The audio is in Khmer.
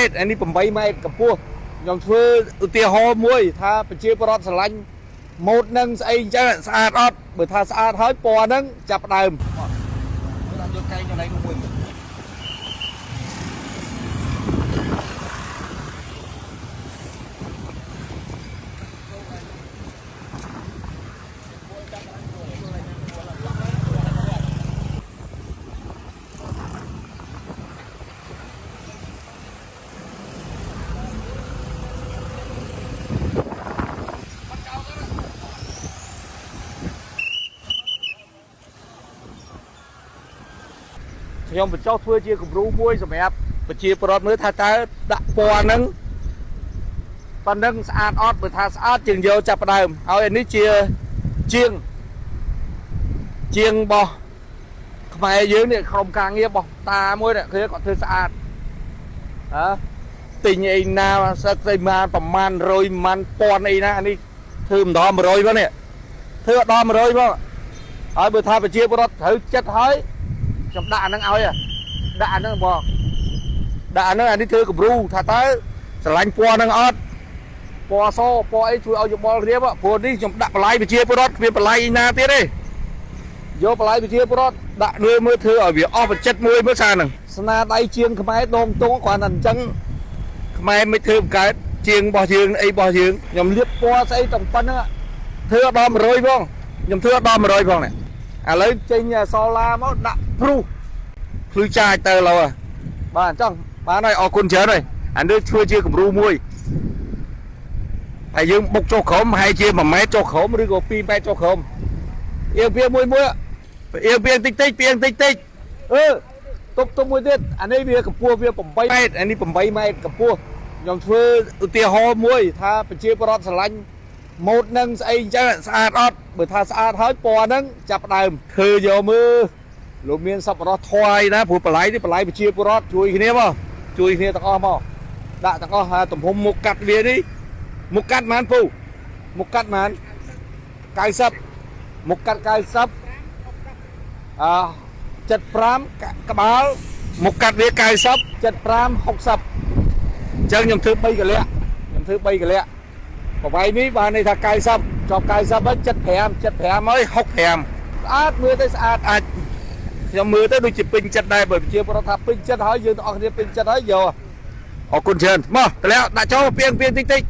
ត្រអានេះ8ម៉ែត្រកម្ពស់ខ្ញុំធ្វើឧទាហរណ៍មួយ ថាប្រជាពលរដ្ឋស្រឡាញ់ម៉ូតនឹងស្អីអញ្ចឹងស្អាតអត់បើថាស្អាតហើយពណ៌ហ្នឹងចាប់ផ្ដើម មើលដល់យកកែងកន្លែងមួយ ខ្ញុំបញ្ចុះធ្វើជាគំរូមួយសម្រាប់ប្រជាពលរដ្ឋមើលថាតើដាក់ពណ៌ហ្នឹងប៉ុណ្ណឹងស្អាតអត់បើថាស្អាតជាងយកចាប់ផ្ដើមហើយអានេះជាជាងជាងរបស់ខ្មែរយើងនេះក្រុមការងាររបស់តាមួយនេះគឺគាត់ធ្វើស្អាតហ៎ទិញអីណាសឹកស្អីមកប្រមាណ100ប្រមាណពាន់អីណាអានេះធ្វើមិនដល់100ផងនេះធ្វើអត់ដល់100ផងហើយបើថាប្រជាពលរដ្ឋត្រូវចិត្តហើយខ្ញុំដាក់អាហ្នឹងឲ្យហ៎ដាក់អាហ្នឹងបងដាក់អាហ្នឹងអានេះធ្វើគំរូថាតើស្រឡាញ់ពណ៌ហ្នឹងអត់ពណ៌សពណ៌អីជួយឲ្យយោបល់រៀបព្រោះនេះខ្ញុំដាក់បន្លាយប្រជាពលរដ្ឋគ្មានបន្លាយឯណាទៀតទេយកបន្លាយប្រជាពលរដ្ឋដាក់លើមើលធ្វើឲ្យវាអស់បចិត្តមួយមើលសារហ្នឹងស្នាដៃជាងខ្មែរដងតងគ្រាន់តែអញ្ចឹងខ្មែរមិនធ្វើបង្កើតជាងរបស់យើងអីរបស់យើងខ្ញុំលាបពណ៌ស្អីទាំងប៉ុណ្្នឹងធ្វើអត់ដល់100ផងខ្ញុំធ្វើអត់ដល់100ផងនេះឥឡូវចេញសូឡាមកដាក់ព្រុសភ្លឺចាចទៅឥឡូវហ៎បាទអញ្ចឹងបានហើយអរគុណច្រើនហើយអានេះធ្វើជាគំរូមួយហើយយើងបុកចុះក្រោមហើយជា1ម៉ែត្រចុះក្រោមឬក៏2ម៉ែត្រចុះក្រោមអៀងវាមួយមួយអៀងវាតិចតិចពីអៀងតិចតិចអឺទប់ទប់មួយទៀតអានេះវាកម្ពស់វា8ម៉ែត្រអានេះ8ម៉ែត្រកម្ពស់ខ្ញុំធ្វើឧទាហរណ៍មួយ ថាប្រជាពលរដ្ឋស្រឡាញ់ម៉ូតនឹងស្អីអញ្ចឹងស្អាតអត់បើថាស្អាតហើយពណ៌ហ្នឹងចាប់ផ្ដើមធ្វើយកមើលលោកមានសប្បុរសធម៌អីណាព្រោះបន្លាយនេះបន្លាយប្រជាពលរដ្ឋជួយគ្នាមកជួយគ្នាទាំងអស់មកដាក់ទាំងអស់ហើយទំហំមុខកាត់វានេះមុខកាត់ប៉ុន្មានពូមុខកាត់ប៉ុន្មាន90មុខកាត់90អ75ក្បាលមុខកាត់វា90 75 60អញ្ចឹងខ្ញុំធ្វើ3កលៈខ្ញុំធ្វើ3កលៈប្រវែងនេះបានន័យថា90ជាប់90ហើយ75 75ហើយ65ស្អាតមើលទៅស្អាតអាចខ្ញុំមើលទៅដូចជាពេញចិត្តដែរបើប្រជាពលរដ្ឋថាពេញចិត្តហើយយើងទាំងអស់គ្នាពេញចិត្តហើយយកអរគុណច្រើនមកតម្លាក់ដាក់ចូលពីងពីងតិចតិច